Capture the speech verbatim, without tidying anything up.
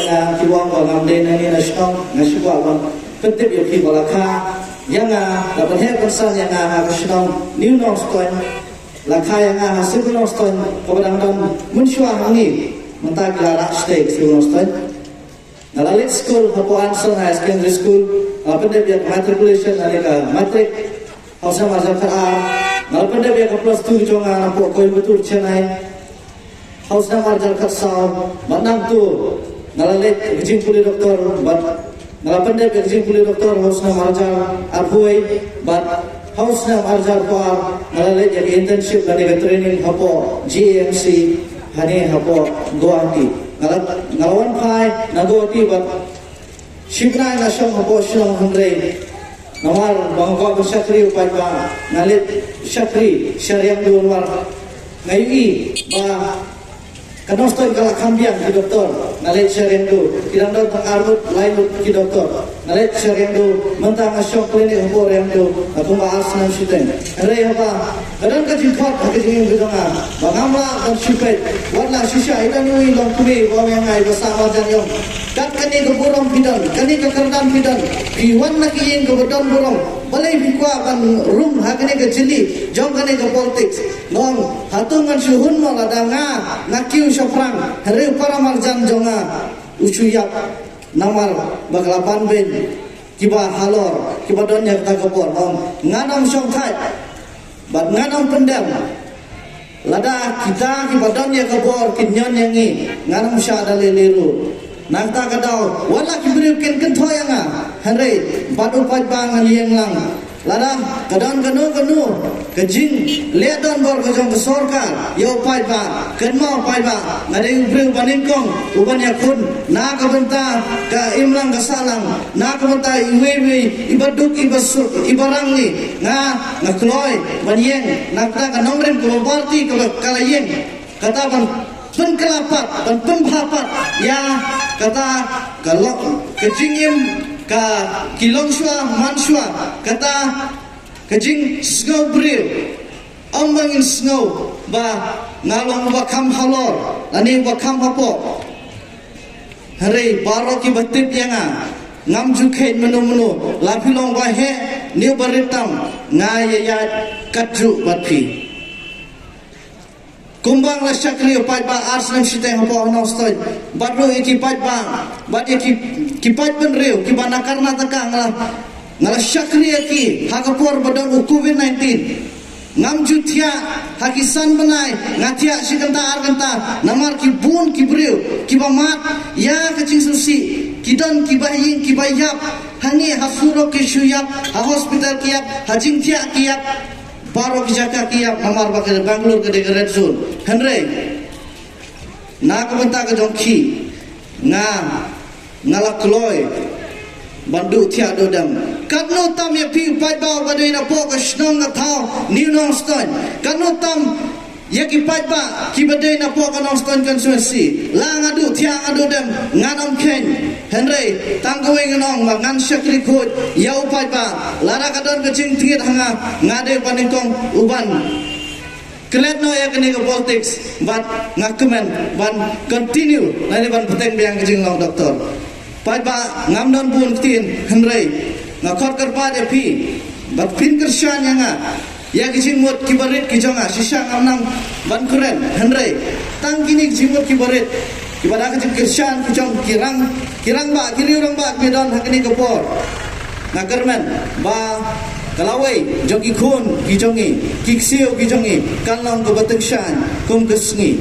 Nga ki wan ba ngam dei na ni na shnong, nga shu kwah ban pyntip ïa phi ba la kha ïa nga, la ban heh ban san ïa nga ha ka shnong New Nongstoiñ, la kha ïa nga ha Civil Nongstoiñ, kaba dang don mynshuwa hangne, mynta ki la rah shatei Civil Nongstoiñ. Nga la leit skul hapoh Anson Higher Secondary School, nga la pyndep ïa ka matriculation, lane ka matric, ha u snem arhajar khatar, nga la pyndep ïa ka plus two jong nga napoh Coimbatore, Chennai, ha u snem arhajar khatsaw, bad nangta nga la leit ka jingpule doktor, bad nga la pyndep ïa ka jingpule doktor ha u snem arhajar arphew, bad ha u snem arhajar arphew ar nga la leit ïa ka internship lane ka training hapoh G A M C, hangne hapoh Guwahati. Nga la, nga la wan phai na Guwahati bad shibnai nga shong hapoh shnong, hynrei namar ba nga kwah ban shakri, u paidbah, nga leit shakri sha Riangdo namar nga ïohi ba ka Nongstoiñ ka la kham biang ki doktor. Nga leit sha Riangdo, ki dang don tang ar ngut lai ngut ki doktor. Nga leit sha Riangdo, mynta nga shong clinic hapoh Riangdo, nga kumba ar snem shiteng. Hynrei haba ka don ka jingkhot ha ka jingim ka jong nga ba ngam lah ban shu peit, wat la shisha i don uwei u longkmie ba ong ïa nga, i ba sah marjan ïong, kat kane ka burom phi don, kane ka kyrdan phi don, phi wan na ka ïing kaba don burom, balei phi kwah ban rung ha kane ka jylli jong kane ka politics? Nga ong, hato ngan shu hun mo lada nga, nga kiew shaphrang, hynrei u para marjan jong nga u shu ïap namar ba ka la ban beiñ kiba halor, kiba don ïa kata ka bor. Nga ong, ngan ym shongthait bad ngan ym pyndem. Lada kita kiba don ïa ka bor kin ñion ïa ngi, ngan ym shah da lei lei ruh. Na kata ka daw, wat la ki briew kin kynthoh ïa nga, hynrei bad u paidbah ngan ïeng lang. Lada ka don kano kano ka jingleh donbor ka jong ka sorkar ïa u paidbah, kynmaw paidbah, nga dei u briew ba nyngkong uban ïakhun na ka bynta ka imlang ka sahlang, na ka bynta iwei iwei iba duk, iba suk, iba rangli. Nga, nga kloi ban ïeng na kata ka nongrim kaba party kaba ka la ïeng, kata ban pynkylla pat, ban pynbha pat ïa kata ka lok, ka jingim ka ki longshuwa manshuwa, kata ka jingsngew briew. Ym ba ngin sngew ba nga long uba kham halor lane uba kham hapoh, hynrei baroh kiba tip ïa nga, ngam ju kheit mynno mynno, la phi long ba heh ne ba rit tam, nga ïaid katjuh bad phi. Kumba nga la shakri, u paidbah, ar snem shiteng hapoh Nongstoiñ, bad ruh ïa ki paidbah, bad ïa ki, ki paidbynriew kiba na Karnataka, nga la, nga la shakri ïa ki ha ka por ba don u covid nineteen. Ngam ju thiah ha ki san bnai, nga thiah shi kynta ar kynta namar ki bun ki briew kiba mad ïa ka jingsngewsih, ki don kiba ïing kiba ïap, hangne ha surok ki shu ïap, ha hospital ki ïap, ha jingthiah ki ïap. Baroh ki jaka ki ïap namar ba ka Bangalore ka dei ka red zone. Hynrei na ka bynta ka jong ki, nga, nga la kloi ban duh thiah duh dem. Katno tam ïa phi u paidbah uba dei napoh ka shnong ka thaw New Nongstoiñ, katno tam ïa ki paidbah kiba dei napoh ka Nongstoiñ constituency, la nga duh thiah nga duh dem, ngan ym kheiñ. Hynrei tang kawei ngan ong ba ngan shakri khuid ïa u paidbah. Lada ka don ka jingtngit ha nga, nga dei ba nyngkong uban klet noh ïa kane ka politics, bad nga kmen ban continue lane ban bteng biang ka jinglong doktor. Paidbah, ngam don bun ktien, hynrei nga khot kyrpad ïa phi ba phin kyrshan ïa nga ïa ki jingmut kiba rit ki jong nga. Shisha ngam nang ban kren, hynrei tang kine ki jingmut kiba rit, kiba da ka jingkyrshan ki jong ki rang, ki rangbah, ki riew rangbah kiba don ha kane ka por, nga kyrmen ba ka lawei jong ki khun ki jong ngi, ki ksiew ki jong ngi, kan long kaba tyngshaiñ kum ka sngi.